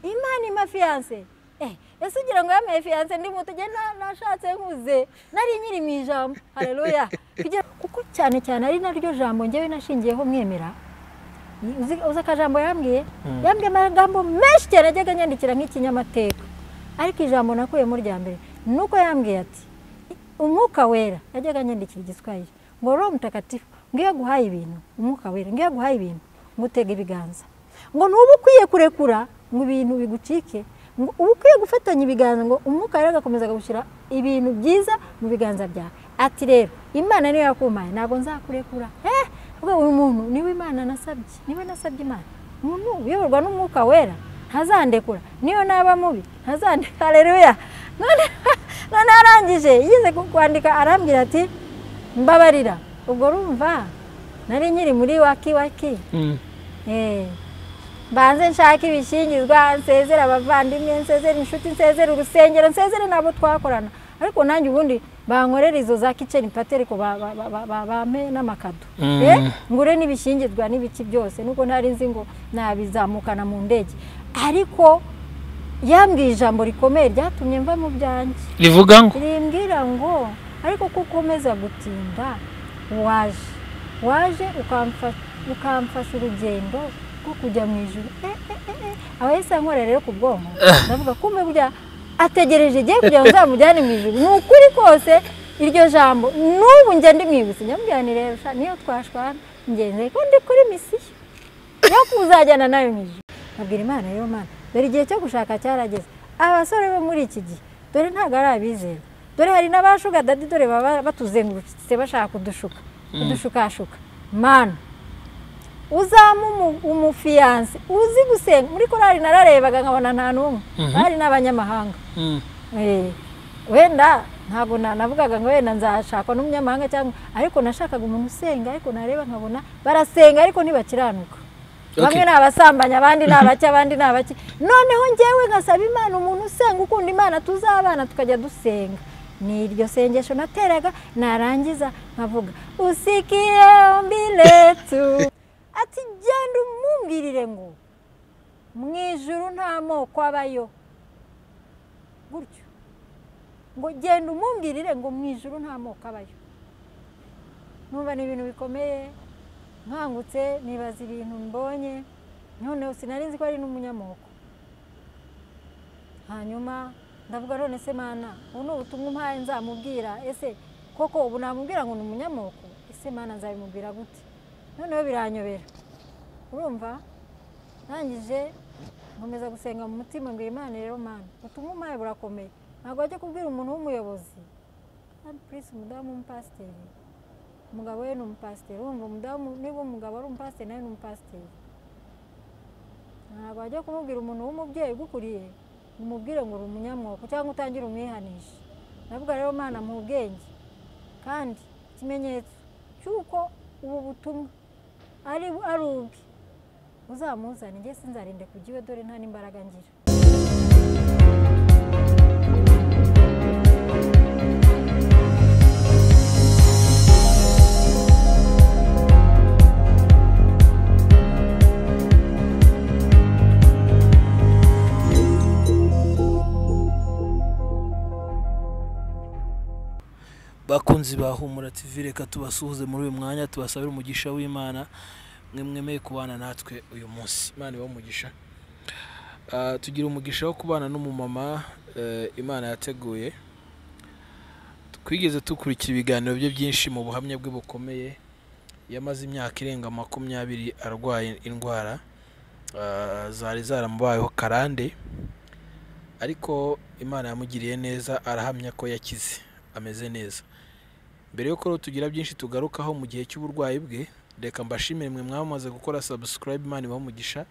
Imana ima fiance. Ese ugira ngo yameye fiance ndi muto je nashatse nkuze nari nkiri mu ijambo. Haleluya. Kuko cyane cyane ari naryo jambo ngewe nashingiyeho mwemera. Uzi akajambo yambwiye? Yambwiye amagambo menshi cyane ajyaga nyandikira nk'ikinyamateka. Ariko ijambo nakuye muri rya mbere nuko yambwiye ati umwuka wera yajyaga nyandikira igiswahili ngo Roho Mtakatifu ngiye guhaye ibintu, umwuka wera ngiye guhaye ibintu ngutega ibiganza ngo nubu ukwiye kurekura ngo ibintu bigucike, ngo ubu ukwiye gufatanya ibiganza ngo umwuka wera agakomeza gushyira ibintu byiza mu biganza byawe. Ati rero Imana niyo yakumpaye ntabwo nzakurekura. Uyu muntu niwe Imana nasabye, niwe nasabye Imana. Umuntu uyoborwa n'umwuka wera ntazandekura, niyo naba mubi ntazandekura. Haleluya. None arangije yize kwandika arambwira ati mbabarira. Ubwo rumva nari nkiri muri waki waki. Banze nshaka ibishingirwa, nsezera abavandimwe, nsezera inshuti, nsezera urusengero, nsezere nabo twakorana. Ariko nanjye ubundi bankorera izo za kitchen party ariko bampe n'amakado. Ngure n'ibishingirwa n'ibiki byose nuko ntari nzi ngo nabizamukana mu ndege. Ariko yambwiye ijambo rikomeye ryatumye mva mu byanjye. Rivuga ngo rimbwira ngo ariko kukomeza gutinda waje ukamfasha urugendo rwo kujya mu ijuru. Aba yese ankorera rero ku bwonko ndavuga kumbe burya ategereje igihe kugira ngo nzamujyane mu ijuru. Ni ukuri kose iryo jambo n'ubu njya ndimwibutse nyamujyane rero niyo twashwana ngenze ko ndi kuri misiyo yo kuzajyana nayo mu ijuru. Abwira Imana rero Mana dore igihe cyo gushaka cyarageze. Abasore bo muri iki gihe dore ntabwo ari abizera, dore hari n'abashuga dadi, dore baba batuzengurutse bashaka kudushuka kudushukashuka. Mana uzamu umufiyanse uzi gusenga. Muri korali nararebaga nkabona nta n'umwe, bari n'abanyamahanga. Wenda ntabwo navugaga ngo wenda nzashakwa n'umunyamahanga cyangwa, ariko nashakaga umuntu usenga, ariko nareba nkabona barasenga ariko ntibakiranuka. Bamwe ni abasambanya, abandi ni abaki, abandi ni abaki. Noneho njyewe ngasaba Imana umuntu usenga ukunda Imana tuzabana tukajya dusenga. Ni iryo sengesho nateraga, narangiza nkavuga usikie ombi letu. Ati genda umumbwirire ngo mu ijuru nta moko abayo. Gutyo ngo genda umumbwirire ngo mu ijuru nta moko abayo. Numva ni ibintu bikomeye. Nkangutse nibaza ibintu mbonye, noneho sinari nzi ko ari n'umunyamoko. Hanyuma ndavuga none se Mana ubu ni ubutumwa umpaye nzamubwira, ese koko ubu namubwira ngo ni umunyamoko? Ese Mana nzabimubwira gute? Noneho biranyobera. Urumva ntangije nkomeza gusenga mu mutima ngo Imana rero Mana ubutumwa umpaye burakomeye, ntabwo wajya kubwira umuntu w'umuyobozi kandi prince umudamu w'umupasiteri, umugabo we ni umupasiteri. Urumva umudamu niba umugabo ari umupasiteri nawe ni umupasiteri. Ntabwo wajya kumubwira umuntu w'umubyeyi ugukuriye umubwire ngo uri umunyamwoko cyangwa utangire umwihanishe. Ndavuga rero Mana mu bwenge kandi ikimenyetso cy'uko ubu butumwa ari ubwe uzamuzane, njye sinzarinde kujya iwe dore nta n'imbaraga ngira. Bakunzi ba Humura TV, reka tubasuhuze muri uyu mwanya, tubasabire umugisha w'Imana mwe mwemeye kubana natwe uyu munsi. Imana ibahe umugisha. Tugira umugisha wo kubana n'umumama Imana yateguye. Twigeze tukurikira ibiganiro bye byinshi mu buhamya bwe bukomeye. Yamaze imyaka irenga 20 arwaye indwara zari zaramubayeho karande, ariko Imana yamugiriye neza, arahamya ko yakize ameze neza. Mbere yuko tugira byinshi tugarukaho mu gihe cy'uburwayi bwe, reka mbashimire mwe mwamaze gukora subscribe. Imana ibahe umugisha.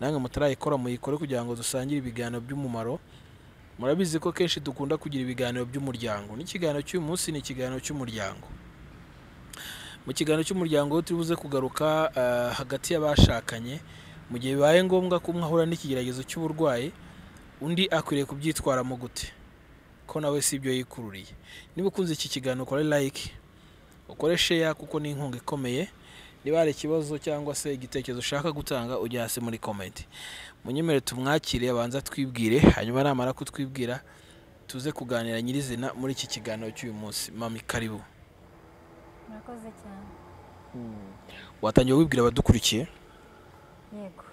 Namwe mutarayikora muyikore kugira ngo dusangire ibiganiro by'umumaro. Murabizi ko kenshi dukunda kugira ibiganiro by'umuryango. N'ikiganiro cy'uyu munsi ni ikiganiro cy'umuryango. Mu kiganiro cy'umuryango turi buze kugaruka hagati y'abashakanye mu gihe bibaye ngombwa ko umwe ahura n'ikigeragezo cy'uburwayi, undi akwiriye kubyitwaramo gute, ko nawe si ibyo yikururiye. Niba ukunze iki kiganiro ukore like, ukore share kuko ni inkunga ikomeye. Niba hari ikibazo cyangwa se igitekerezo ushaka gutanga, ujya hasi muri comment. Munyemere tumwakire, abanza twibwire, hanyuma namara kutwibwira tuze kuganira nyirizina muri iki kiganiro cy'uyu munsi. Mami, karibu. Murakoze cyane. Watangiye wibwira abadukurikiye? Yego,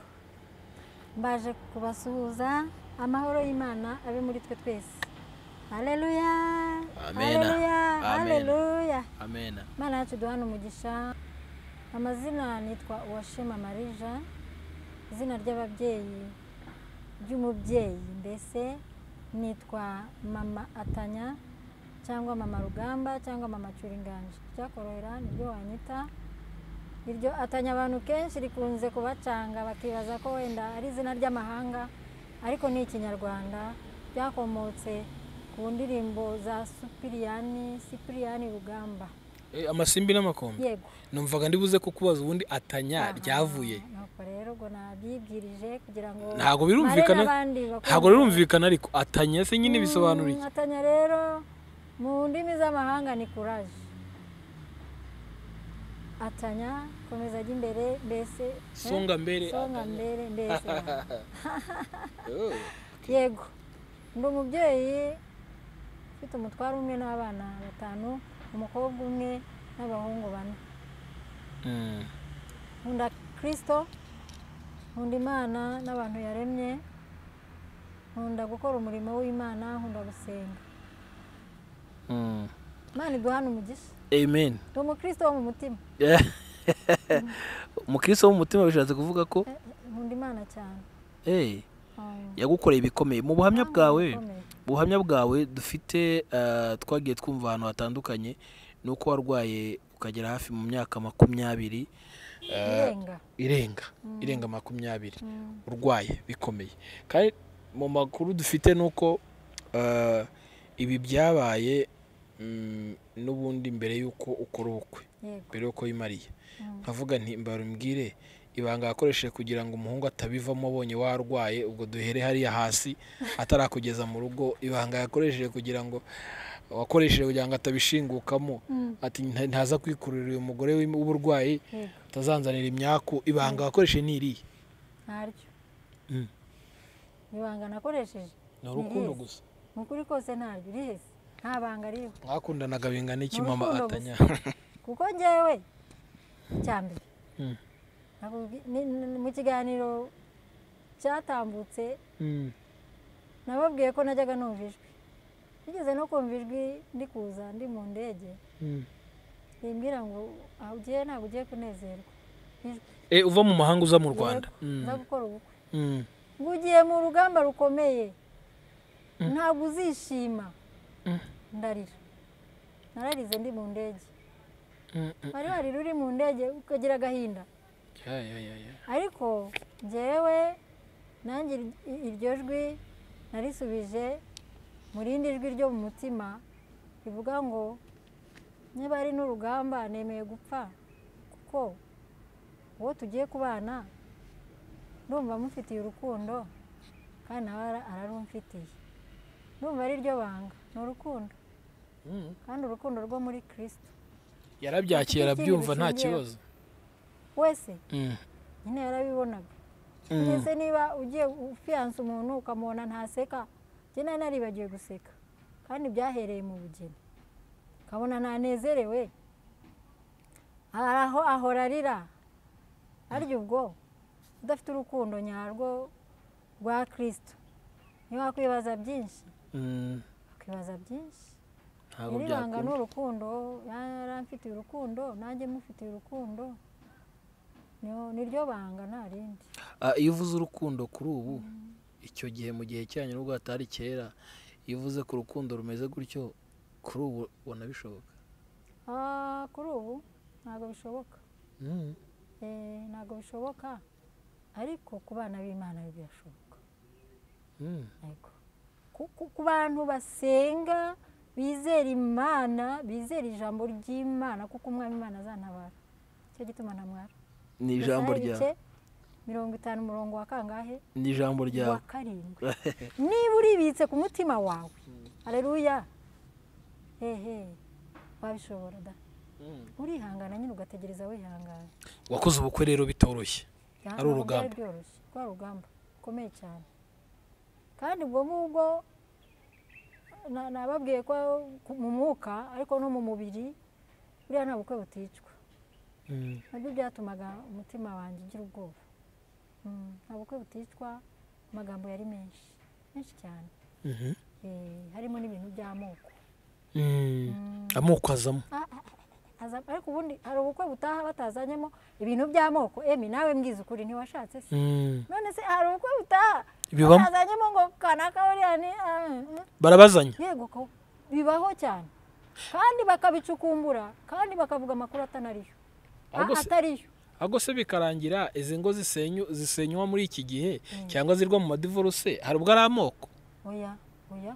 mbaje kubasuhuza. Amahoro y'Imana abe muri twe twese. Haleluya! Amena. Haleluya! Amena. Haleluya! Amena. Imana yacu duhana umugisha. Amazina nitwa Uwashema Marija, izina ry'ababyeyi, ry'umubyeyi mbese nitwa Mama Atanya cyangwa Mama Rugamba cyangwa Mama Cyuringanje, icyakorohera niryo wanyita. Iryo Atanya abantu kenshi rikunze kubacanga, bakibaza ko wenda ari izina ry'amahanga, ariko ni Ikinyarwanda ryakomotse ku ndirimbo za Sipiriyani Rugamba. Amasimbi n'amakombe. Yego. Numvaga ndibuze kukubaza ubundi Atanya ryavuye. Nuko rero ubwo nabyibwirije kugira ngo Ntabwo birumvikana. mare n'abandi bakumva. Ntabwo birumvikana, ariko Atanya se nyine bisobanura iki? Atanya rero mu ndimi z'amahanga ni courage. Atanya, komeza ajya imbere mbese. Songa mbere. Songa Atanya. mbere mbese. Oh. Yego, ndi umubyeyi ufite umutware umwe n'abana batanu, umukobwa umwe n'abahungu bane. Nkunda Kristo, nkunda Imana n'abantu yaremye, nkunda gukora umurimo w'Imana, nkunda gusenga. Imana iduhane umugisha. Amen. Ndi umukristo wo mu mutima. Umukristo wo mu mutima bishatse kuvuga ko Nkunda Imana cyane. Yagukoreye ibikomeye mu buhamya Imana bwawe. ikomeye. Buhamya bwawe dufite, twagiye twumva ahantu hatandukanye, ni uko warwaye ukagera hafi mu myaka 20 Irenga. Irenga 20 urwaye bikomeye. Kandi mu makuru dufite ni uko ibi byabaye n'ubundi mbere y'uko ukora ubukwe, mbere y'uko wimariye. Nkavuga nti mbarumbwire ibanga yakoresheje kugira ngo umuhungu atabivamo abonye warwaye. Ubwo duhere hariya hasi atarakugeza mu rugo, ibanga yakoresheje kugira ngo wakoresheje kugira ngo atabishingukamo, ati ntaza kwikururira uyu mugore w'uburwayi, atazanzanira imyaku. Ibanga wakoresheje ni irihe? Ntaryo. Ibanga nakoresheje Ni urukundo Ni gusa. Mu kuri kose ntaryo. Rihese, nta banga ririho. Mwakundanaga bingana iki, Ni Mama urukundo Atanya? Kuko njyewe cyambere mu kiganiro cyatambutse nababwiye ko najyaga numva ijwi. Nigeze no kumva ijwi ndi kuza ndi mu ndege, rimbwira ngo aho ugiye ntabwo ugiye kunezerwa. Ijwi. Uva mu mahanga uza mu Rwanda. Nza gukora ubukwe. Ngo ugiye mu rugamba rukomeye, ntabwo uzishima. Ndarira, nararize ndi mu ndege. Wari warira uri mu ndege ukagira agahinda. Ya, ya, ya, ya. Ariko njyewe nanjye iryo jwi narisubije mu rindi jwi ryo mu mutima rivuga ngo niba ari n'urugamba nemeye gupfa, kuko uwo tugiye kubana ndumva mufitiye urukundo kandi nawe ararumfitiye. Ndumva ari ryo banga, ni urukundo. Kandi urukundo rwo muri Kristo. Yarabyakira, Ikindi arabyumva nta bishingiyeho. kibazo. Wese nyine yarabibonaga. Ndetse niba ugiye ufiyansa umuntu ukamubona ntaseka, njye nari naribagiwe guseka kandi byahereye mu bugeni, ukabona ntanezerewe, aho ahora arira. Arya ubwo udafite urukundo nyarwo rwa Kristo ntiwakwibaza byinshi. Wakwibaza byinshi. Ntabwo Iri banga ni byakunda. urukundo, yaramfitiye urukundo nanjye mufitiye urukundo, niryo banga nta rindi. Iyo uvuze urukundo kuri ubu, icyo gihe mu gihe cyanyu nubwo hatari kera, iyo uvuze ku rukundo rumeze gutyo kuri ubu ubona bishoboka? Kuri ubu ntabwo bishoboka. Ntabwo bishoboka, ariko ku bana b'Imana birashoboka. Yego. Ku bantu basenga, bizera Imana, bizera ijambo ry'Imana, kuko umwami Imana azantabara. Icyo gituma ntamwara. Ni ijambo Yesaya ryawe. ibice 50 umurongo wa kangahe? Ni ijambo ryawe. Wa 7. Niba uribitse ku mutima wawe, haleluya, hehe, wabishobora da. Urihangana nyine ugategereza wihangana. Wakoze ubukwe rero bitoroshye. Ari urugamba. Byoroshye, kwa rugamba rukomeye cyane. Kandi ubwo ngubwo nababwiye ko mu mwuka ariko no mu mubiri buriya nta bukwe buticwa. Nabyo byatumaga umutima wanjye ugira ubwoba. Nta bukwe buticwa, amagambo yari menshi menshi cyane. Harimo n'ibintu by'amoko. Amoko azamo. Ariko ubundi hari ubukwe butaha batazanyemo ibintu by'amoko. Emi nawe mbwiza ukuri ntiwashatse se? None se hari ubukwe butaha batazanyemo ngo kanaka buriya ni barabazanya? Yego ko bibaho cyane, kandi bakabicukumbura, kandi bakavuga amakuru atanariyo. Atariyo. Ahubwo se bikarangira izi ngo zisenywa muri iki gihe cyangwa zirwa mu madivorce, hari ubwo ari amoko? Oya, oya.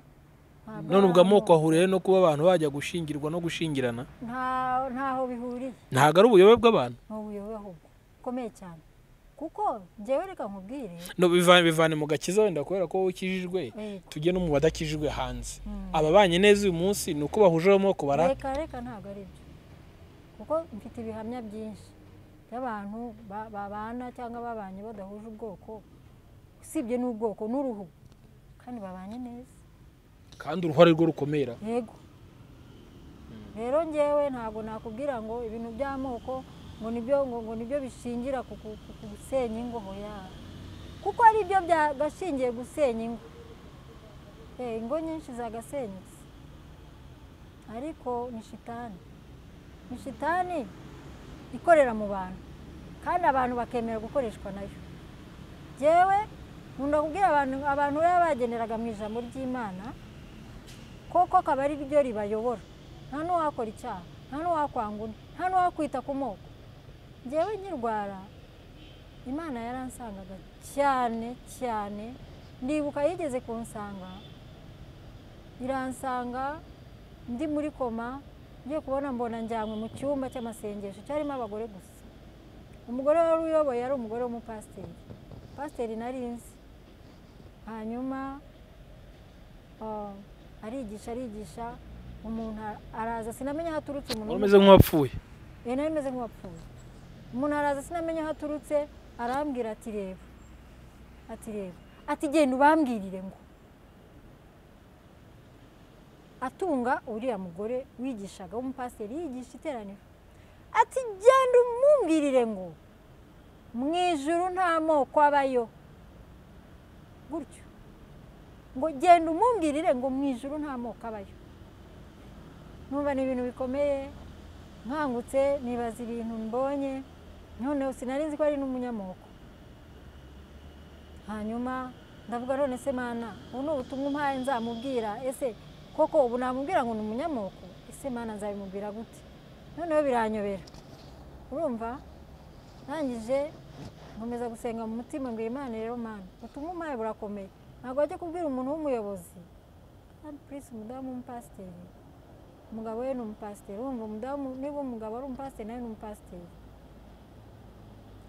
None ubwo amoko ahuriye no kuba abantu bajya gushingirwa no gushingirana? Ntaho bihuriye. Ntago ari ubuyobe bw'abantu? Ni ubuyobe ahubwo bukomeye cyane. Kuko njyewe reka nkubwire. No bivane mu gakiza wenda kubera ko ukijijwe, tujye no mu badakijijwe hanze. Ababanye neza uyu munsi ni uko bahuje amoko bara. Reka reka ntago ari byo. Kuko mfite ibihamya byinshi by'abantu babana cyangwa babanye badahuje ubwoko, usibye n'ubwoko n'uruhu, kandi babanye neza. Kandi uruhare rwo rukomera. Yego. Rero njyewe ntago nakubwira ngo ibintu by'amoko ngo nibyo ngo nibyo bishingira ku gusenya ingo, hoya. Kuko ari byo byagashingiye gusenya ingo. Ingo nyinshi zagasenyutse. Ariko ni shitani. Ni shitani ikorera mu bantu, kandi abantu bakemera gukoreshwa nayo. Jewe nkunda kubwira abantu bageneraga mu ijambo ry'Imana koko akaba ari ryo ribayobora. Nta n'uwakora icyaha, nta n'uwakwanga undi, nta n'uwakwita ku moko. Njyewe nkirwara Imana yaransangaga cyane cyane. Ndibuka yigeze kunsanga, iransanga ndi muri koma, ngiye kubona mbona njyanywe mu cyumba cy'amasengesho cyarimo abagore gusa. Umugore wari uyoboye yari umugore w'umupasiteri, pasiteri nari nzi. Hanyuma arigisha umuntu araza sinamenya aho aturutse. Umuntu umeze nk'uwapfuye. Nari meze nk'uwapfuye. Umuntu araza sinamenya aho aturutse, arambwira ati reba, ati reba, ati genda ubambwirire ngo atunga uriya mugore wigishaga w'umupasiteri yigisha iteraniro, ati genda umumbwirire ngo mu ijuru nta moko abayo. Gutyo ngo genda umumbwirire ngo mu ijuru nta moko abayo. Numva ni ibintu bikomeye. Nkangutse nibaza ibintu mbonye, noneho sinari nzi ko ari n'umunyamoko. Hanyuma ndavuga none se Mana, ubu ni ubutumwa umpaye nzamubwira, ese koko ubu namubwira ngo ni umunyamoko? Ese Mana nzabimubwira gute? Noneho biranyobera. Urumva ndangije nkomeza gusenga mu mutima ngo Imana rero Mana, ubutumwa umpaye burakomeye, ntabwo wajya kubwira umuntu w'umuyobozi, kandi purisi umudamu w'umupasiteri, umugabo we ni umupasiteri. Urumva umudamu niba umugabo ari umupasiteri nawe ni umupasiteri.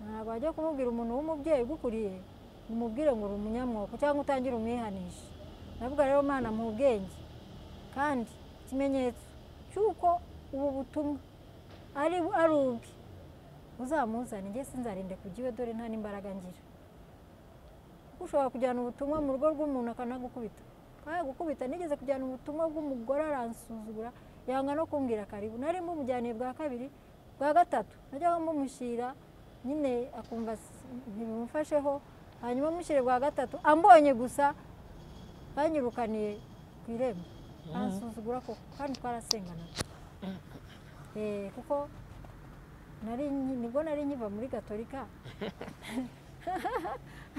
Ntabwo wajya kumubwira umuntu w'umubyeyi ugukuriye umubwire ngo uri umunyamwuka cyangwa utangire umwihanishe. Ndavuga rero Mana mu bwenge, kandi ikimenyetso cy'uko ubu butumwa ari ubwe uzamuzane, njye sinzarinde kujya iwe, dore nta n'imbaraga ngira. Kuko ushobora kujyana ubutumwa mu rugo rw'umuntu akanagukubita. Gukubita nigeze kujyana ubutumwa bw'umugore aransuzugura, yanga no kumbwira karibu. Nari mbumujyaniye bwa kabiri, bwa gatatu najyaga mbumushyira nyine akumva ntibimufasheho. Hanyuma mushyire bwa gatatu ambonye gusa banyirukaniye ku irembo, aransuzugura koko, kandi twarasenganaga. Kuko nibwo nari nkiva muri Gatolika.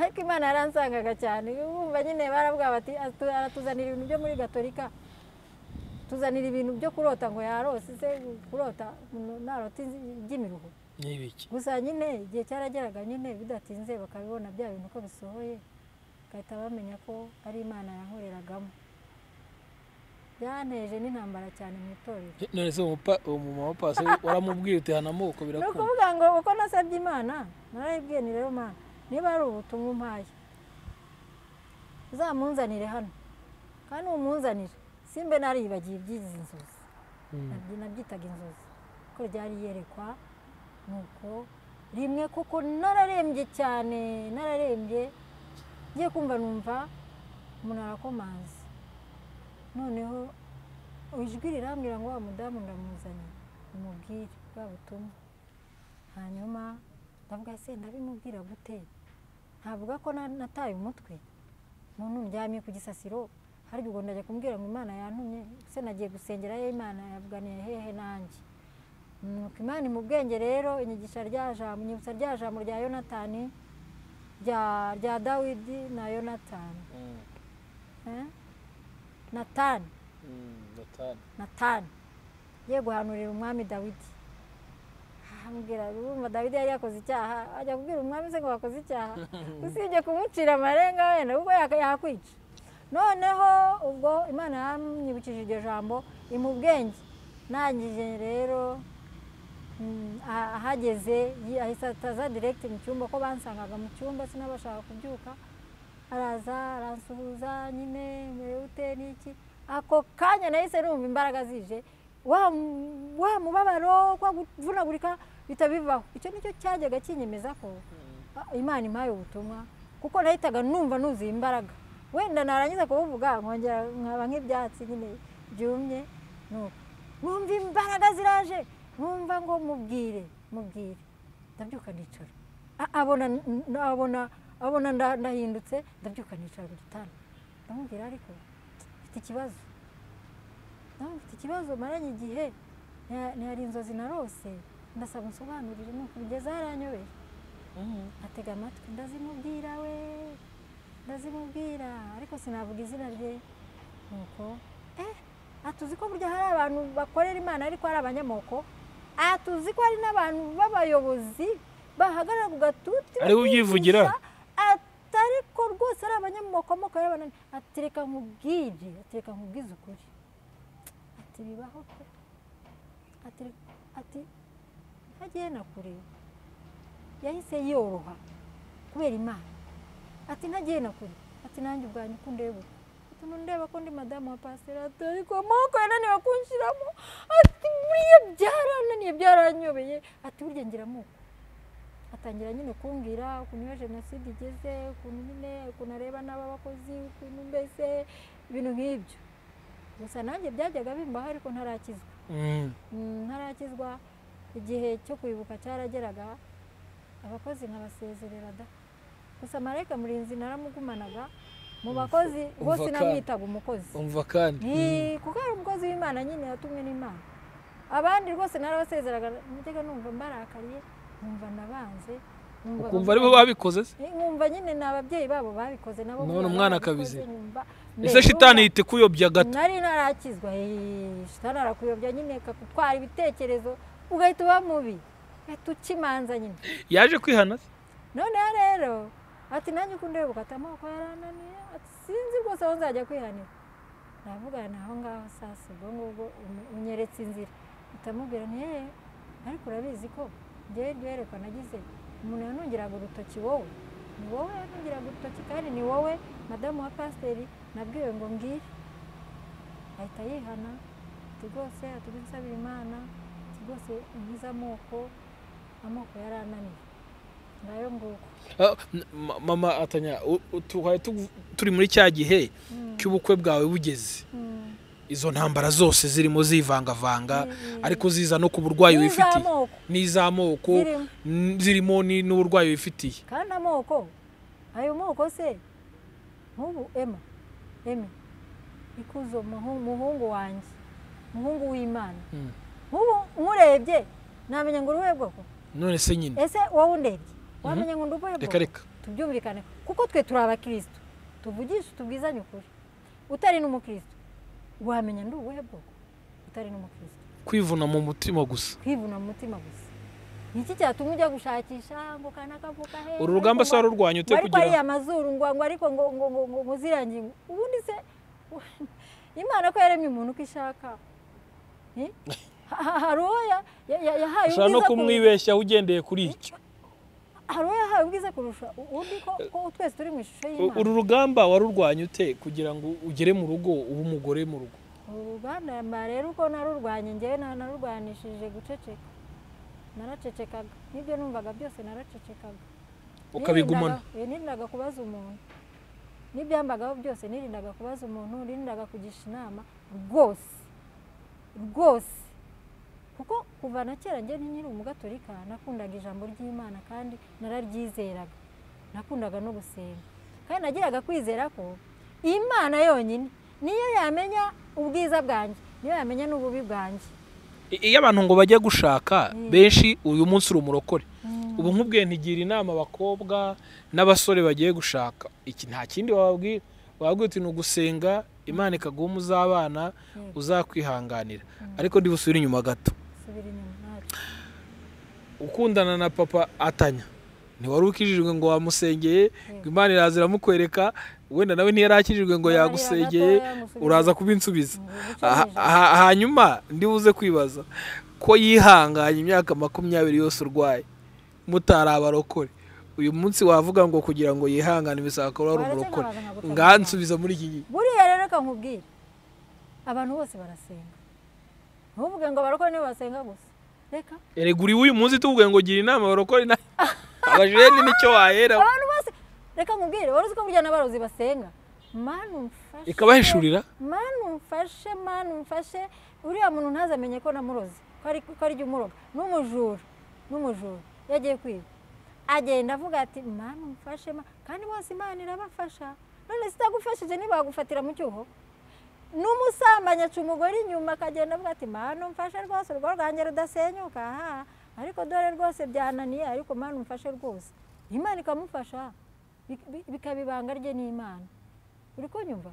Ariko Imana yaransangaga cyane. Urumva nyine baravuga bati aratuzanira ibintu byo muri Gatolika, tuzanira ibintu byo kurota ngo yarose se kurota narota iby'imiruho. Gusa nyine igihe cyarageraga nyine bidatinze bakabibona bya bintu ko bisohoye, bagahita bamenya ko ari Imana yankoreragamo. Byanteje n'intambara cyane mu itorero. None se umumama wa pasi waramubwiye uti hana amoko birakunda? Ni ukuvuga ngo uko nasabye Imana narayibwiye ni rero Mana, niba ari ubutumwa umpaye uzamunzanire hano, kandi umunzanire simbe naribagiye iby'izi nzozi. Nabyitaga inzozi. Ko ryari yerekwa nuko rimwe kuko nararembye cyane, nararembye ngiye kumva numva umuntu arakomanze. Noneho ijwi rirambwira ngo wa mudamu ndamuzanye umubwire bwa butumwa. Hanyuma ndavuga se ndabimubwira gute? Ntavuga ko nataye umutwe. Umuntu ndyamye ku gisasiro, hari ubwo ndajya kumbwira ngo Imana yantumye, se nagiye gusengera ye Imana yavuganiye hehe nanjye. Nuko Imana mu bwenge rero inyigisha rya jambo, inyibutsa rya jambo rya Yonatani, rya Dawidi na Yonatani. Natani. Natani. Ye guhanurira umwami Dawidi. Ambwira urumva Dawidi yari yakoze icyaha, ajya kubwira umwami se ngo wakoze icyaha. Usibye kumucira amarenga wenda kuko yakwica. Noneho ubwo Imana yanyibukije iryo jambo imubwenge. Nangije rero ahageze ahise ataza direct mu cyumba, ko bansangaga mu cyumba sinabashaka kubyuka. Araza aransuhuza nyine ute n'iki. Ako kanya nahise numva imbaraga zije, wa mubabaro kwa kuvunagurika bitabivaho. Icyo nicyo cyajyaga kinyemeza ko Imana impaye ubutumwa, kuko nahitaga numva nuzuye imbaraga. Wenda narangiza kubuvuga nkongera nkaba nk'ibyatsi nyine byumye, nuko numva imbaraga ziraje, numva ngo mubwire. Ndabyuka nicara, abona ndahindutse, ndabyuka nicara ku gitanda. Ndamubwira ariko mfite ikibazo, mfite ikibazo maranye igihe, ntihari inzozi narose, ndasaba unsobanurire. Nuko bigeze haranyobeye, atega amatwi, ndazimubwira we, ndazimubwira ariko sinavuga izina rye. Nuko atuzi ko burya hari abantu bakorera Imana ariko ari abanyamoko, atuzi ko hari n'abantu b'abayobozi bahagarara ku gatuti ari ubyivugira, atariko rwose ari abanyamoko, amoko y'abantu. Atereka nkubwire, atereka nkubwize ukuri, ati bibaho pe, ati ntagiye na kure. Yahise yoroha kubera Imana. Ati ntagiye na kure, ati nanjye ubwanyu uko ndeba, ati ndeba ko ndi madamu wa pasiteri, ati ariko amoko yananiwe kunshiramo, ati buriya byarananiye byaranyobeye, ati burya ngira amoko. Atangira nyine kumbwira ukuntu iyo jenoside igeze, ukuntu nyine ukuntu areba n'abakozi, ukuntu mbese ibintu nk'ibyo. Gusa nanjye byajyaga bimbaho ariko ntarakizwa. Ntarakizwa, igihe cyo kwibuka cyarageraga abakozi nkabasezerera da. Gusa marayika murinzi naramugumanaga mu bakozi bose, namwitaga umukozi. Umva kandi kuko ari umukozi w'Imana nyine yatumwe n'Imana. Abandi rwose narabasezeraga, najyaga numva mbarakariye, numva nabanze, ukumva aribo babikoze se, nkumva nyine ni ababyeyi babo babikoze nabo. None umwana akabizira. Ese shitani yite kuyobya gato? Nari narakizwa. Shitani arakuyobya nyine akakutwara ibitekerezo ugahita uba mubi, ugahita ukimanza nyine. Yaje kwihana se? None rero ati nanjye uko ndeba ukata amoko yarananiye, ati sinzi rwose aho nzajya kwihanira. Ndavuga naho ngaho sasa ubwo ngubwo unyeretse inzira. Utamubwira nti ariko urabizi ko njyewe iryo yerekwa nagize umuntu yanungiraga urutoki wowe, ni wowe yanungiraga urutoki kandi ni wowe madamu wa pasiteri nabwiwe ngo mbwire. Ahita yihana, ati rwose ati nsabira Imana, ati rwose unkize amoko, amoko yarananiye. Ngayo nguko. Mama Atanya, turi muri cya gihe cy'ubukwe bwawe bugeze, izo ntambara zose zirimo zivangavanga, ariko ziza no ku burwayi wifitiye n'iz'amoko zirimo n'uburwayi wifitiye. Kandi amoko, ayo moko se nk'ubu Emma ikuzo muhungu wanjye, muhungu w'Imana, nk'ubu nkurebye namenya ngo uruhe bwoko. None se nyine ese wowe undebye wamenye ngo ndubuhe bwoko? Reka tubyumvikane, kuko twe turi abakristo, tuvugisha tubwizanye ukuri. Utari n'umukristo wamenya ndi ubuhe bwoko? Utari n'umukristo kwivuna mu mutima gusa, kwivuna mu mutima gusa. Niki cyatuma ujya gushakisha ngo kana kavuka he? Uru rugamba se warurwanya ute kugira ariko ari amazuru ngo ariko ngo ngo ngo muzirangingo. Ubundi se Imana ko yaremye umuntu uko ishaka, hari uwo yahaye ubwiza no kumwibeshya ugendeye kuri icyo, hari uwo yahaye ubwiza kurusha undi, ko twese turi mu ishusho y'Imana. Uru rugamba warurwanya ute kugira ngo ugere mu rugo ube umugore mu rugo? Urugamba rero uko narurwanye njyewe narurwanishije guceceka, naracecekaga n'ibyo numvaga byose naracecekaga. Ukabigumana? Nirindaga kubaza umuntu n'ibyambagaho byose, nirindaga kubaza umuntu, nirindaga kugisha inama rwose rwose, kuko kuva na kera njye nkiri umugatolika nakundaga ijambo ry'Imana kandi nararyizeraga, nakundaga no gusenga, kandi nagiraga kwizera ko Imana yonyine niyo yamenya ubwiza bwanjye, niyo yamenya n'ububi bwanjye. Iyo abantu ngo bajya gushaka benshi uyu munsi uri umurokore, ubu nkubwiye ntigira inama abakobwa n'abasore bagiye gushaka, iki nta kindi wababwira, wababwira uti ni ugusenga Imana ikaguha muzabana uzakwihanganira. Ariko ndi busubire inyuma gato. Ukundana na papa Atanya ntiwari ukijijwe ngo wamusengeye, Imana iraza iramukwereka, wenda nawe ntiyarakijijwe ngo yagusengeye, uraza kubinsubiza. Hanyuma ndi buze kwibaza ko yihanganye imyaka 20 yose urwaye mutari abarokore, uyu munsi wavuga ngo kugira ngo yihangane bisaba ko ari umurokore, ngansubiza muri iki gihe. Buriya rero reka nkubwire, abantu bose barasenga, ntuvuge ngo abarokore nibo basenga gusa. Reka erega uri uyu munsi tuvuge ngo gira inama abarokore na abajene nicyo wahera. Abantu bose reka nkubwire, wari uzi ko burya n'abarozi basenga? Mana umfashe, ikabahishurira. Mana umfashe, Mana umfashe, uriya muntu ntazamenye ko namuroze, ko ari umuroga, n'umujura, n'umujura yagiye kwiba agenda avuga ati Mana umfashe, kandi bose Imana irabafasha. None sitagufashije ntibagufatira mu cyuho. N'umusambanyi aca umugore inyuma akagenda avuga ati Mana umfashe rwose urugo rwanjye rudasenyuka, aha ariko dore rwose byananiye, ariko Mana umfashe rwose. Imana ikamufasha, bikaba ibanga rye n'Imana. Uri kunyumva?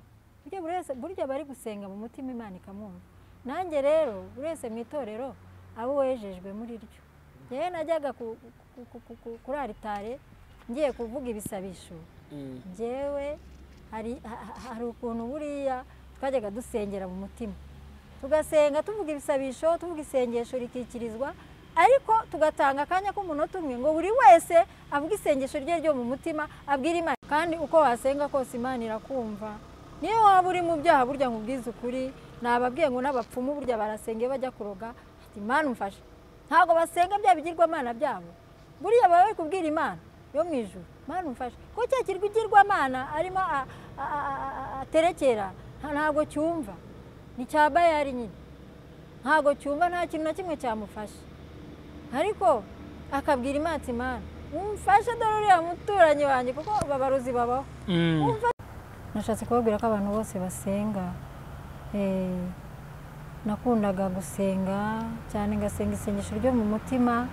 Burya bari gusenga mu mutima Imana ikamwumva. Nanjye rero buri wese mu itorero abo wejejwe muri ryo. Njyewe najyaga kuri aritare ngiye kuvuga ibisabisho, njyewe hari ukuntu buriya twajyaga dusengera mu mutima, tugasenga tuvuga ibisabisho, tuvuga isengesho rikikirizwa, ariko tugatanga akanya k'umunota umwe ngo buri wese avuge isengesho rye ryo mu mutima abwira Imana. Kandi uko wasenga kose Imana irakumva. Niyo waba uri mu byaha burya nkubwiza ukuri, nababwiye ngo n'abapfumu burya barasenga bajya kuroga, ati Imana umfashe. Ntabwo basenga bya bigirwamana byabo, buriya baba bari kubwira Imana yo mu ijuru, Mana umfashe. Ko cya kirwigirwamana arimo aterekera ntabwo cyumva, ni cya bayari nyine, ntabwo cyumva, nta kintu na kimwe cyamufasha. Ariko akabwira Imana ati Imana umfashe, dore uriya muturanyi wanjye, kuko babarozi babaho. Nashatse kubabwira ko abantu bose basenga. Nakundaga gusenga cyane, ngasenga isengesho ryo mu mutima,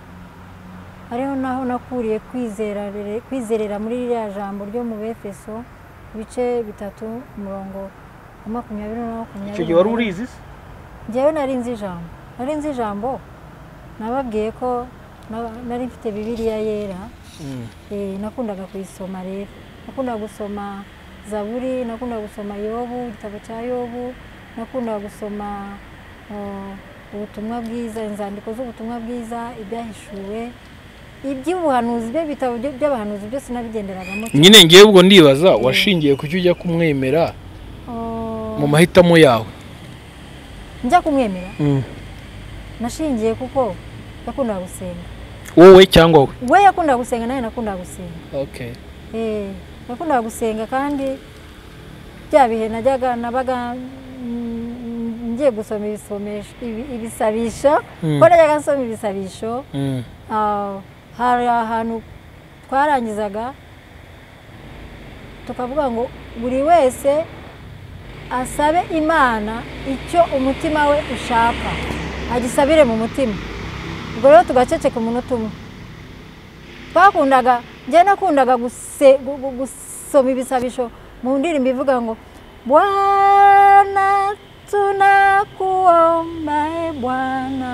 ariho naho nakuriye kwizerera muri ririya jambo ryo mu Befeso ibice 3 umurongo wa 20 na 20. Icyo gihe wari urizi se? Njyewe nari nzi ijambo, nari nzi ijambo, nababwiye ko nari mfite Bibiliya yera. Nakundaga kuyisoma rero, nakundaga gusoma Zaburi, nakundaga gusoma Yobu, igitabo cya Yobu, nakundaga gusoma ubutumwa bwiza, inzandiko z'ubutumwa bwiza, ibyahishuwe, iby'ubuhanuzi, byo bitabo by'abahanuzi byose nabigenderagamo. Nyine ngiye ubwo ndibaza washingiye kuki ujya kumwemera mu mahitamo yawe? Njya kumwemera nashingiye kuko yakundaga gusenga. Wowe cyangwa we? We yakundaga gusenga, nawe nakundaga gusenga. Okay. Nakundaga gusenga, kandi bya bihe najyaga nabaga ngiye gusoma ibisabisho, ko najyaga nsoma ibisabisho, hari ahantu twarangizaga tukavuga ngo buri wese asabe Imana icyo umutima we ushaka, agisabire mu mutima. Ubwo rero tugaceceka umunota umwe. Twakundaga, njye nakundaga gusoma ibisabisho mu ndirimbo ivuga ngo Bwana tunakuomba, e Bwana,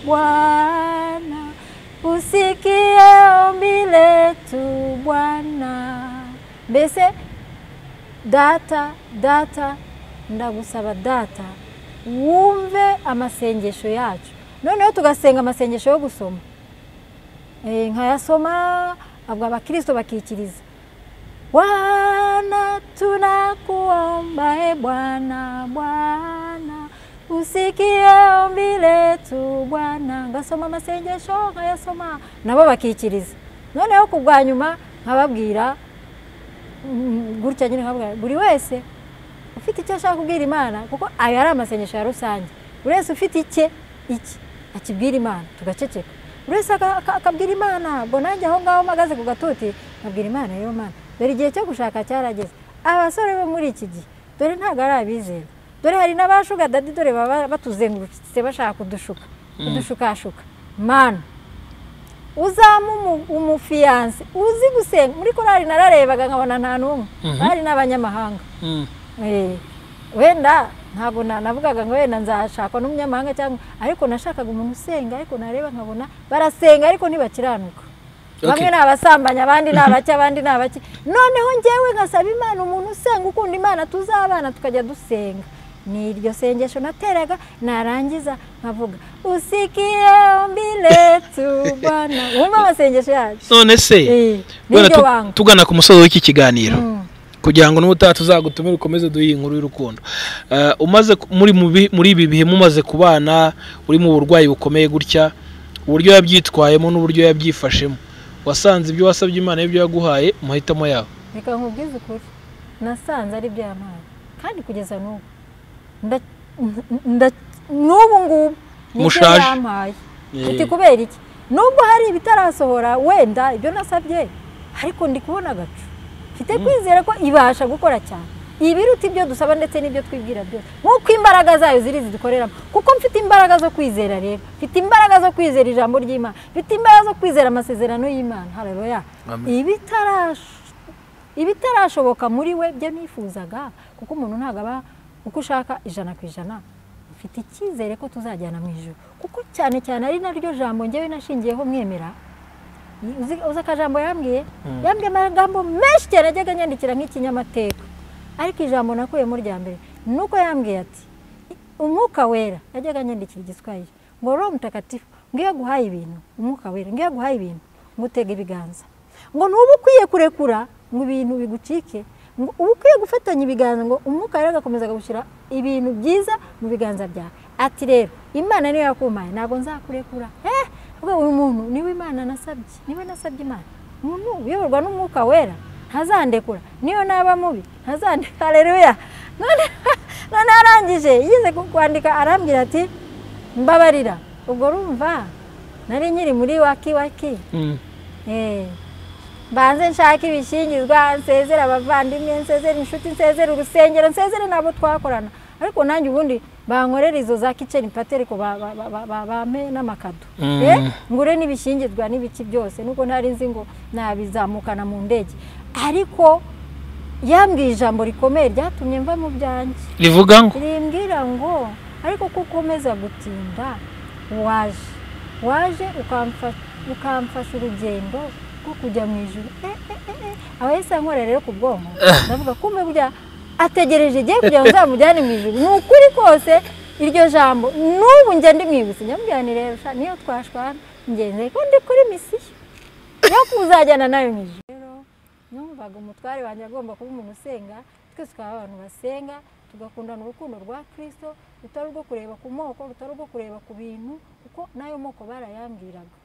Bwana usikie ombi letu Bwana. Mbese data, data, ndagusaba data wumve amasengesho yacu. Noneho tugasenga amasengesho yo gusoma, nkayasoma abwo abakristo bakikiriza, Bwana tunakuomba, e Bwana, Bwana Usikie ombi letu Bwana, ngasoma amasengesho nkayasoma nabo bakikiriza. Noneho ku bwa nyuma nkababwira gutya nyine, nkababwira buri wese ufite icyo ashaka kubwira Imana, kuko ayo ari amasengesho ya rusange, buri wese ufite icye iki akibwira Imana, tugaceceka, buri wese akabwira Imana. Ubwo nanjye aho ngaho mpagaze ku gatuti nkabwira Imana, yo Mana, dore igihe cyo gushaka cyarageze, abasore bo muri iki gihe dore ntabwo ari abizera, dore hari n'abashuga dadi, dore baba batuzengurutse bashaka kudushuka, kudushukashuka. Mana, uzamu umufiyanse uzi gusenga. Muri korali nararebaga nkabona nta n'umwe, bari n'abanyamahanga. Wenda ntabwo navugaga ngo wenda nzashakwa n'umunyamahanga cyangwa, ariko nashakaga umuntu usenga, ariko nareba nkabona barasenga ariko ntibakiranuka. Bamwe ni abasambanya, abandi ni abake, abandi ni abake. Noneho njyewe nkasaba Imana umuntu usenga, ukunda Imana, tuzabana tukajya dusenga. Ni iryo sengesho nateraga, narangiza nkavuga usikie ombi letu Bwana. Wumva amasengesho yacu. None se tugana ku musozo w'iki kiganiro, kugira ngo n'ubutaha tuzagutumire ukomeze duhe inkuru y'urukundo. Umaze muri ibi bihe mumaze kubana, uri mu burwayi bukomeye gutya, uburyo yabyitwayemo n'uburyo yabyifashemo, wasanze ibyo wasabye Imana ibyo yaguhaye muhitamo yawe? Reka nkubwize ukuri, nasanze ari byo yampaye, kandi kugeza n'ubu n'ubu ngubu nibyo yampaye. Uti kubera iki? Nubwo hari ibitarasohora wenda ibyo nasabye, ariko ndi kubona agacu, mfite kwizera ko ibasha gukora cyane ibiruta ibyo dusaba ndetse n'ibyo twibwira byose, nk'uko imbaraga zayo ziri zidukoreramo. Kuko mfite imbaraga zo kwizera rero, mfite imbaraga zo kwizera ijambo ry'Imana, mfite imbaraga zo kwizera amasezerano y'Imana. Haleluya. Ibitarashoboka muri we byo nifuzaga, kuko umuntu ntabwo aba uko ushaka 100%. Mfite icyizere ko tuzajyana mu ijuru, kuko cyane cyane ari naryo jambo njyewe nashingiyeho mwemera. Uzi akajambo yambwiye? Yambwiye amagambo menshi cyane ajyaga anyandikira nk'ikinyamateka, ariko ijambo nakuyemo rya mbere nuko yambwiye ati umwuka wera, yajyaga anyandikira igiswahili ngo Roho Mtakatifu ngiye aguhaye ibintu, umwuka wera ngiye aguhaye ibintu, ngo utege ibiganza, ngo ntuba ukwiye kurekura ngo ibintu bigucike, ngo uba ukwiye gufatanya ibiganza, ngo umwuka wera agakomeza agushyira ibintu byiza mu biganza byawe. Ati rero Imana niyo yakumpaye, ntabwo nzakurekura. Uyu muntu niwe Imana nasabye, niwe nasabye Imana. Umuntu uyoborwa n'umwuka wera ntazandekura, niyo naba mubi ntazandekura. Haleluya. None arangije yize kwandika arambwira ati mbabarira. Ubwo urumva nari nkiri muri waki waki, mbanze nshaka ibishingirwa, nsezere abavandimwe, nsezere inshuti, nsezere urusengero, nsezere nabo twakorana, ariko nanjye ubundi bankorera izo za kitchen party, ariko bampe n'amakado, ngure n'ibishingirwa n'ibiki byose, nuko ntari nzi ngo nabizamukana mu ndege. Ariko yambwiye ijambo rikomeye ryatumye mva mu byanjye, rivuga ngo rimbwira ngo ariko kuko ukomeza gutinda, waje ukamfasha urugendo rwo kujya mu ijuru. Aba yahise ankorera rero ku bwonko, ndavuga kumbe burya ategereje igihe kugira ngo nzamujyane mu ijuru. Ni ukuri kose iryo jambo n'ubu njya ndimwibutse, nyamubwira nti rero niyo twashwana ngenze ko ndi kuri misiyo yo kuzajyana nawe mu ijuru. Rero numvaga umutware wanjye agomba kuba umuntu usenga, twese tukaba abantu basenga, tugakundana urukundo rwa Kristo, rutari urwo kureba ku moko, rutari urwo kureba ku bintu, kuko n'ayo moko barayambwiraga,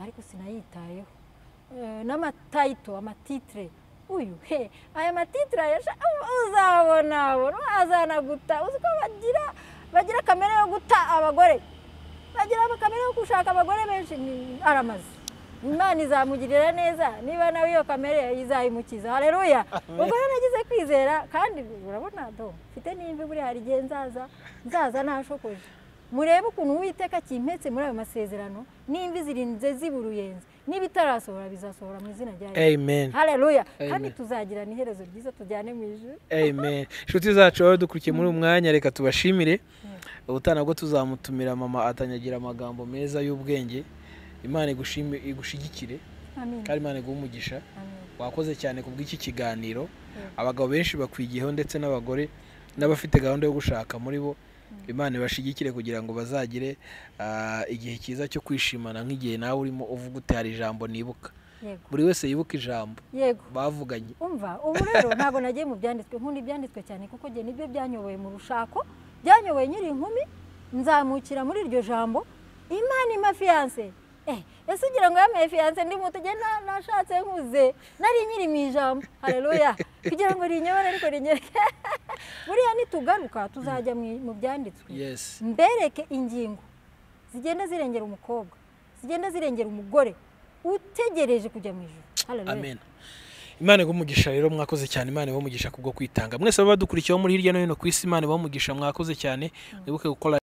ariko sinayitayeho. N'amatayito, amatitire, uyu he aya matitire uzabona azanaguta. Uzi ko bagira kamere yo guta abagore, bagira kamere yo gushaka abagore benshi, aramaze. Imana izamugirira neza, niba nawe iyo kamere izayimukiza. Haleluya. Ubwo rero nagize kwizera, kandi urabona do mfite n'imvi, buri hari igihe nzaza nashokoje. Murebe ukuntu Uwiteka kimpetse muri ayo masezerano, n'imvi zirinze ziburuyenze, n'ibitarasohora bizasohora mu izina rya Yesu. Amen. Haleluya. Kandi tuzagira n'iherezo ryiza, tujyane mu ijuru. Amen. Inshuti zacu aho dukurikiye muri umwanya, reka tubashimire. Ubutaha nabwo tuzamutumira mama atanyagira amagambo meza y'ubwenge. Imana igushigikire, kandi Imana iguhe umugisha. Wakoze cyane kubw'iki kiganiro. Abagabo benshi bakwigiyeho ndetse n'abagore n'abafite gahunda yo gushaka muri bo, Imana ibashigikire kugira ngo bazagire igihe cyiza cyo kwishimana nk'igihe nawe urimo uvuga uti hari ijambo nibuka. Buri wese yibuka ijambo bavuganye. Umva ubu rero ntabwo nagiye mu byanditswe, nkunda ibyanditswe cyane kuko njye nibyo byanyoboye mu rushako, Byanyoboye nkiri inkumi, nzamukira muri iryo jambo. Imana impa fiyanse. Ese ugira ngo yamaye fiyanse ndi muto? Njye nashatse nkuze, nari nkiri mu ijambo. Haleluya. Kugira ngo rinyobore ariko rinyereke. Buriya nitugaruka tuzajya mu byanditswe. Mbereke ingingo zigenda zirengera umukobwa, zigenda zirengera umugore utegereje kujya mu ijuru. Haleluya. Amen. Imana iguhe umugisha rero, mwakoze cyane. Imana iguhe umugisha kubwo kwitanga. Mwese ababa badukurikiyeho muri hirya no hino ku isi, Imana iguhe umugisha, mwakoze cyane. Mwibuke gukora